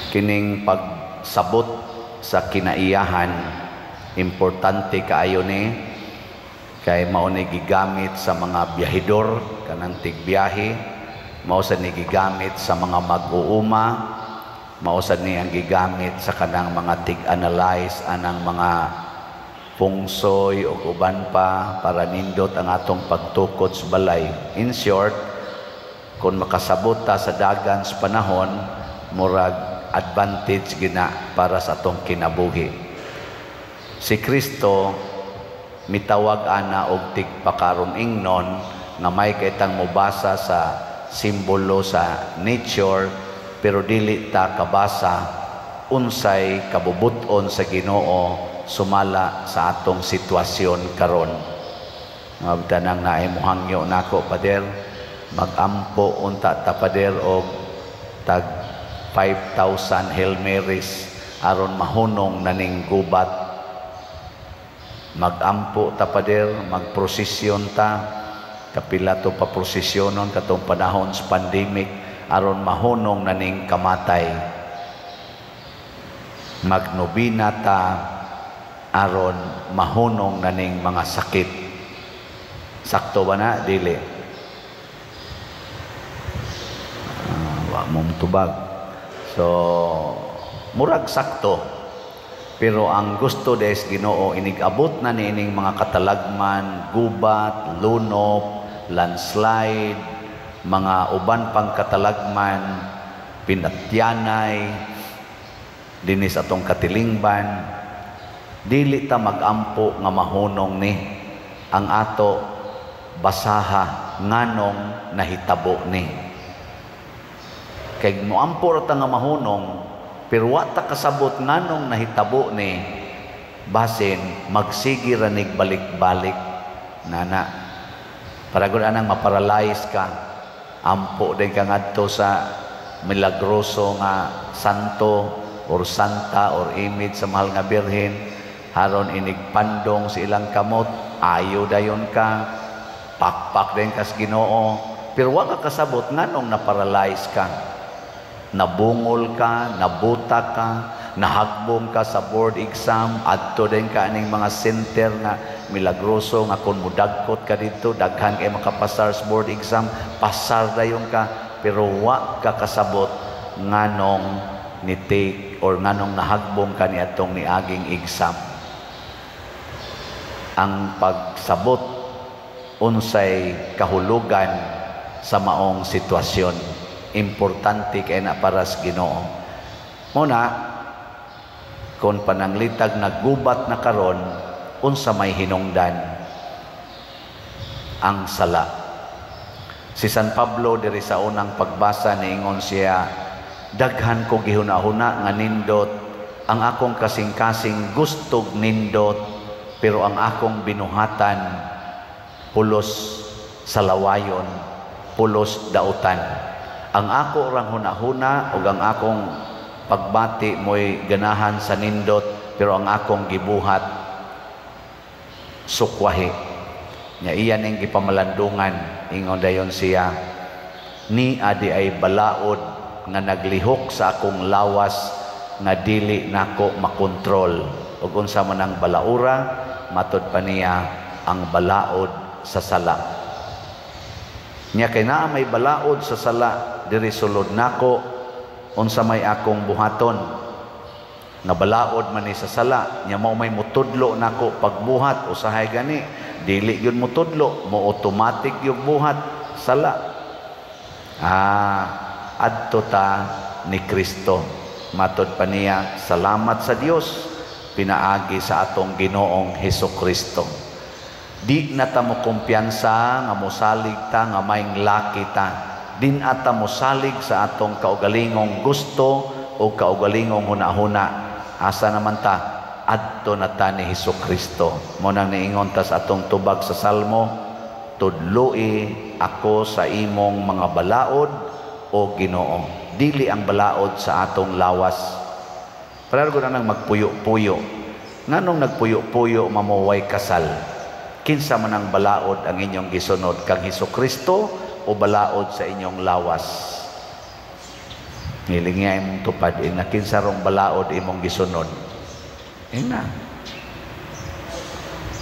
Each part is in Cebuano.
Kining pagsabot sa kinaiyahan, importante kaayo ni, kay mao ni gigamit sa mga biyahidor, kanang tigbiyahe, mao sad ni gigamit sa mga mag-uuma, mao sad ni ang gigamit sa kanang mga tig-analyze anang mga feng shui o uban pa para nindot ang atong pagtukod sa balay. In short, kung makasabot ta sa dagan sa panahon, murag advantage gina para sa atong kinabuhi. Si Kristo mitawag ana og tigpakarong ingnon nga may kaitang mobasa sa simbolo sa nature, pero dili ta kabasa unsay kabubut-on sa Ginoo sumala sa atong sitwasyon karon. Mabtanang naay mohangyo nako, "Pader, magampo unta ta, Pader, og tag 5,000 Hail Marys aron mahunong na ning gubat. Magampo ta, Pader, magprosesyon ta, kapila to pa prosesyonon katong panahon sa pandemic aron mahunong na ning kamatay. Magnobina ta aron mahunong na ning mga sakit." Sakto ba na? Dili. Wa mong tubag. So, murag sakto. Pero ang gusto des Ginoo, inig-abot na niining mga katalagman, gubat, lunop, landslide, mga uban pang katalagman, pinatyanay, dinis atong katilingban, dili ta magampo nga mahunong ni. Ang ato, basaha nganong nahitabo ni. Kay moampo ra ta nga mahunong, pero wa ta kasabot nganong nahitabo ni, basin magsige ra nig balik-balik nana. Para gud anang maparalyze ka, ampo din ka ngadto sa milagroso nga santo or santa or image sa Mahal nga Birhen aron inig pandong sa ilang kamot, ayo dayon ka, pakpak din kas Ginoo, pero wa ka kasabot nganong na-paralyze ka, nabungol ka, nabuta ka, nahagbong ka sa board exam. Adto din ka aning mga center nga milagroso nga kung mudagkot ka dito, daghan kay makapasar sa board exam, pasar dayon ka, pero wa ka kasabot nganong ni take or nganong nahagbong ka ni atong niaging exam. Ang pagsabot unsay kahulugan sa maong sitwasyon, importante kay na para sa Ginoo. Muna kung pananglitag naggubat na karon, unsa may hinungdan? Ang sala. Si San Pablo diri sa unang pagbasa, niingon siya, "Daghan ko gihuna-huna nga nindot, ang akong kasing-kasing gustog nindot, pero ang akong binuhatan pulos sa lawayon, pulos dautan. Ang ako rang hunahuna ug ang akong pagbati mo'y ganahan sa nindot, pero ang akong gibuhat sukwahi." Nya iya ning gipamalandungan, ingon dayon siya, "Ni adi ay balaod nga naglihok sa akong lawas nga dili nako makontrol." Ug unsa man ang balaura? Matod pa niya, ang balaod sa sala. Nya kay naa may balaod sa sala diri sulod nako, unsa may akong buhaton? Nga balaod man ni sa sala, nya mao may mutudlo nako pagbuhat, usahay gani dili gyud mutudlo, mo automatic yung buhat sala. Adto ta ni Kristo. Matod pa niya, salamat sa Dios pinaagi sa atong Ginoong Hesus Kristo. Di na ta mo kumpiyansa nga mosalig ta nga maing laki ta. Din ata mosalig sa atong kaugalingong gusto o kaugalingong hunahuna. Asa naman ta? Adto na ta ni Hesus Kristo. Mo nang niingon ta sa atong tubag sa Salmo, "Tudloi ako sa imong mga balaod, o Ginoo." Dili ang balaod sa atong lawas. Pero ko na nang magpuyo-puyo. Nganong nagpuyo-puyo mamuway kasal? Kinsa man ang balaod ang inyong gisunod, kang Hesus Kristo o balaod sa inyong lawas? Ngilingi imong tupad, ina kinsa rong balaod imong gisunod. Ina.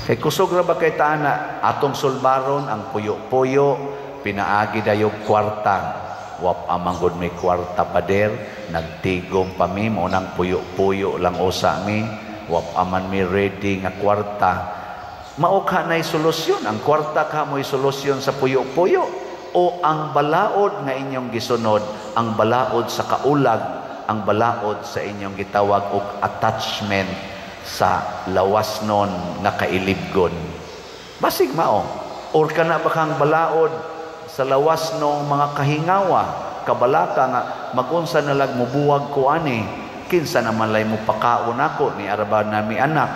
Kay kusog ra ba kay taana atong sulbaron ang puyo-puyo, pinaagi dayog kwarta. Wap amang gud may kwarta, pader, nagtigom pa mi, mao nang puyo-puyo lang usa mi, wap aman mi ready nga kwarta. Mao ka na'y solusyon, ang kwarta ka mo'y solusyon sa puyo-puyo o ang balaod nga inyong gisunod, ang balaod sa kaulag, ang balaod sa inyong gitawag og attachment sa lawas nun nga kailibgon. Basig mao. Or kana ba kang balaod sa lawas nung mga kahingawa, kabalaka nga magunsa na lang mubuwag ko ani, kinsa naman lay mo pakaon ako ni araba nami anak,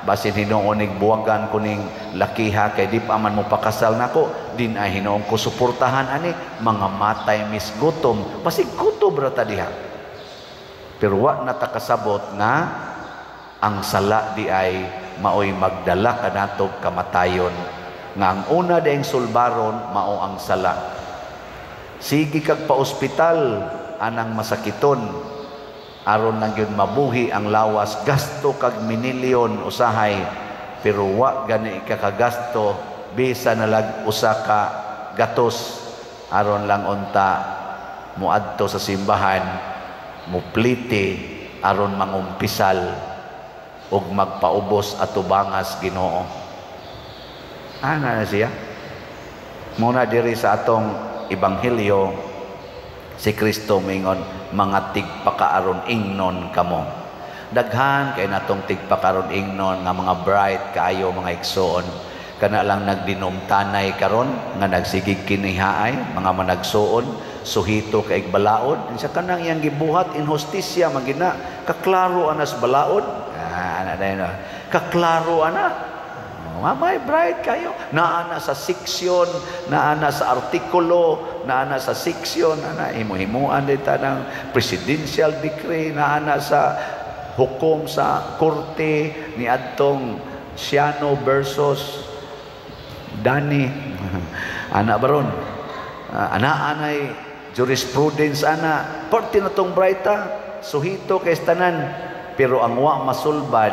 basin hinuon nig buwagan ko ning lakiha kay di pa man mo pakasal nako, din ay hinuon ko suportahan ani, mga matay mis gutom, basig kutob ra ta diha. Pero wa na ta kasabot nga ang sala di ay maoy magdala kanatog kamatayon, nga ang una daing sulbaron mao ang sala. Sige kag pa-ospital anang masakiton aron lang gyud mabuhi ang lawas, gasto kag minilyon usahay, pero wa gani ka kagasto bisa nalag usa ka gatos aron lang unta muadto sa simbahan, mupliti aron mangumpisal ug magpaubos atubangas Ginoo. Ana na siya. Muna diri sa atong ebanghelyo, si Kristo mingon, "Mga tigpakaaron ingnon kamo." Daghan kay natong tigpakaron ingnon nga mga bright kaayo, mga igsoon. Kana lang nagdinumtanay karon nga nagsigig kinihaay, mga managsuon, suhito kay balaod. Sa kanang iyang gibuhat inhustisya man gina, kaklaro anas balaod. Ah, ana dayon. Kaklaro ana. Mamay bright kayo. Naa na sa seksyon, naa na sa artikulo, naa na sa seksyon, ana himo-himuan din ta ng presidential decree, naa na sa hukom sa korte ni adtong Siano versus Dani. Ana baron. Ana anay jurisprudence ana. Parte na tong brighta, suhito kay tanan. Pero ang wa masulbad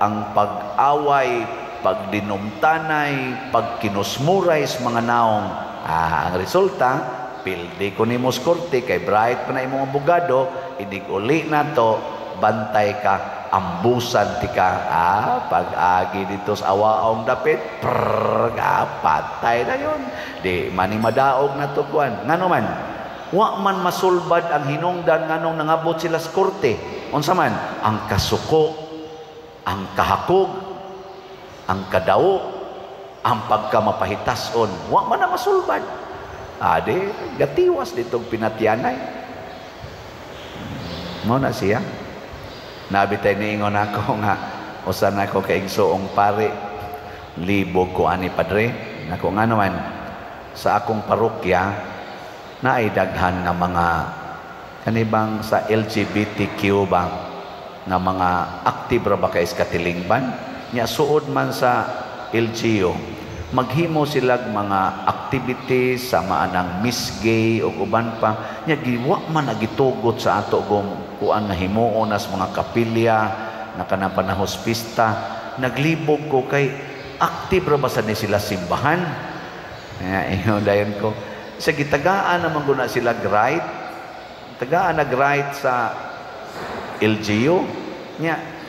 ang pag-away, pagdinumtanay, pagkinusmuray sa mga naong. Ah, ang resulta, pildi ko nimo sa korte kay bright pa na imong abogado, inig uli na to, bantay ka, ambusan ti ka. Ah, pag-agi dito sa awaong dapit, prrrr, ah, patay na yun. Di mani madaog na to kuan. Ngano man, wa man masulbad ang hinungdan nganong nangabot sila sa korte. Unsa man, ang kasuko, ang kahakog, ang kadawo, ang pagkamapahitason, wa man na masulbad. Ade, gatiwas ditong pinatyanay. Mo na siya. Nabitay niingon ako nga usa na ko kaigsoong pare, libog ko ani, padre. Nako, nga naman sa akong parokya naay daghan nga mga kanibang sa LGBTQ ba nga mga active ra ba kay katilingban nya, suod man sa LGU, maghimo silag mga activities sa maanang Miss Gay o uban pa nya, giwa man nagitugot sa ato gong kuan nga himuon nas mga kapilya nga kanang panahos pista. Naglibog ko kay active ra ba sa ni sila simbahan. Kaya ingon dayon ko sa gitagaan naman guna sila right, tagaan nag right sa LGU nya.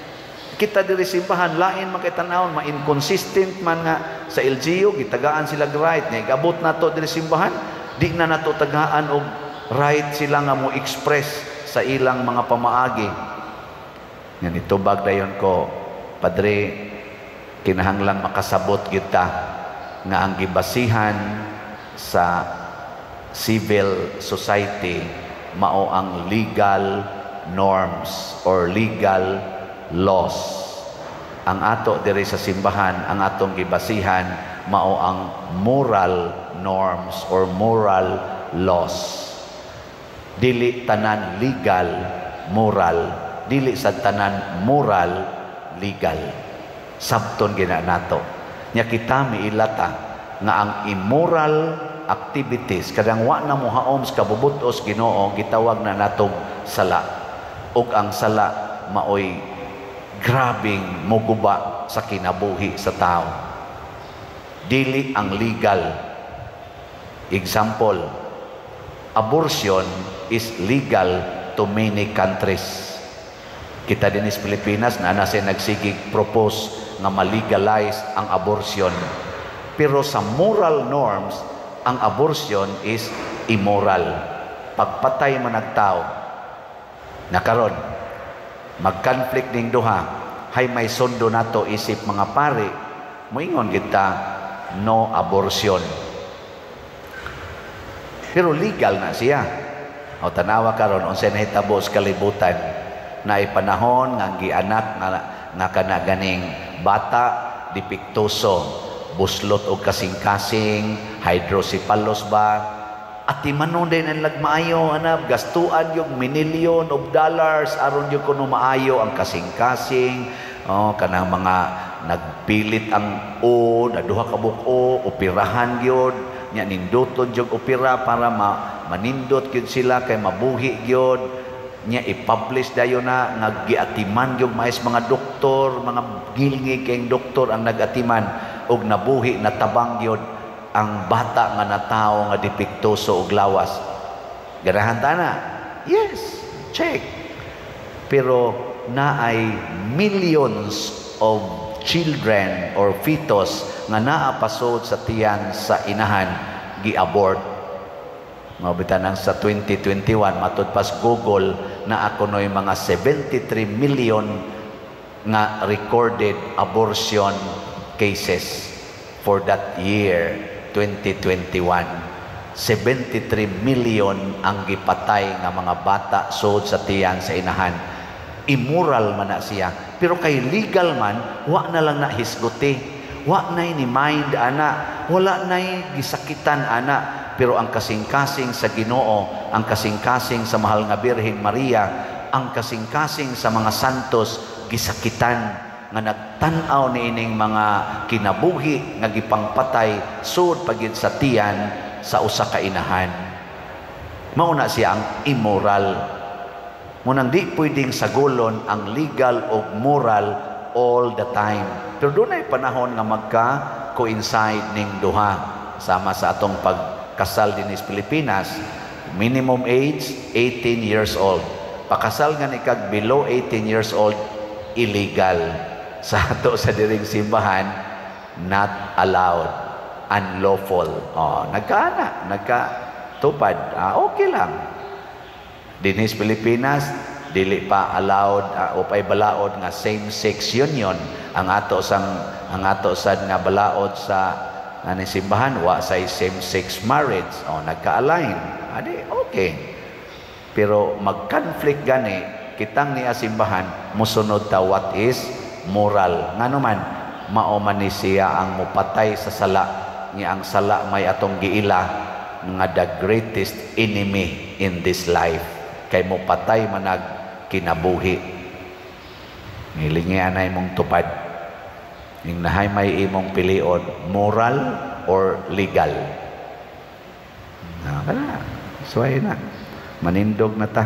Kita diri simbahan lain man kay tan-awon, ma-inconsistent man nga sa LGU gitagaan sila right nya, igabot nato diri simbahan di na nato tagaan og right sila nga mo express sa ilang mga pamaagi. Nga nitubag dayon ko, "Padre, kinahanglang makasabot kita nga ang gibasihan sa civil society mao ang legal norms or legal laws. Ang ato diri sa simbahan, ang atong gibasihan mao ang moral norms or moral laws. Dili tanan legal moral, dili sa tanan moral legal. Sabton gina nato." Nya kita miilata nga ang immoral activities kadang wa na mohaom sa kabubutos Ginoo, gitawag na natong sala. Ug ang sala maoy grabing muguba sa kinabuhi sa tao. Dili ang legal. Example, abortion is legal to many countries. Kita din sa Pilipinas na nasa nagsigig propose nga ma-legalize ang abortion. Pero sa moral norms, ang abortion is immoral. Pagpatay man tao. Nakaron, mag-conflict ning duha, hay may sundo nato isip mga pari, moingon kita, no abortion. Pero legal na siya. O tanawa karon unsay nahitabo sa kalibutan na panahon nga gianak nga kana ganing bata depektuso, buslot og kasing-kasing, hydrocephalus ba, atimanon din ang lagmaayo anab, gastuan yung million of dollars aron yung kuno maayo ang kasing-kasing. Oh, kanang mga nagpilit ang o na duha ka buok, operahan gyud nya, ninduton jud opera para manindot gyud sila kay mabuhi gyud nya. I-publish dayon na nga giatiman gyud mais mga doktor, mga gilngig kayong doktor ang nagatiman og nabuhi, natabang gyud ang bata nga natawo nga depektuso og lawas. Ganahan ta na? Yes, check. Pero naay millions of children or fetus nga naa pasod sa tiyan sa inahan, gi-abort. Mao nang sa 2021, matud pas Google, na ako noy mga 73 million nga recorded abortion cases for that year 2021. 73 million ang gipatay nga mga bata sud sa tiyan sa inahan. Immoral man na siya. Pero kay legal man, wa na lang na hisguti. Wa na ni mind ana, wala na gisakitan ana. Pero ang kasing-kasing sa Ginoo, ang kasing-kasing sa mahal nga Birhen Maria, ang kasing-kasing sa mga santos, gisakitan nga nagtan-aw niining mga kinabuhi nga gipangpatay sud pagid sa tiyan sa usa ka inahan. Mao na siya ang immoral. Munang di pwedeng sagulon ang legal o moral all the time. Pero dunay panahon nga magka coincide ning duha. Sama sa atong pagkasal din sa Pilipinas, minimum age 18 years old. Pakasal nga ni kag below 18 years old, illegal. Sa ato sa diring simbahan, not allowed, unlawful. Oh, nagkaana, nagkatupad. Ah, okay lang. Dinhi sa Pilipinas, dili pa allowed o pay balaod nga same-sex union. Ang ato sad nga balaod sa ani simbahan, wa say same-sex marriage. Oh, nagka-align. Adi okay. Pero mag-conflict gani kitang niya simbahan, musunod ta what is moral. Ngano man, mao man ni siya ang mupatay sa sala, nga ang sala may atong giila nga the greatest enemy in this life kay mupatay manag kinabuhi. Ngilingi anay mong tupad ning nahay may imong pilion, moral or legal na kana. Suway na, manindog na ta.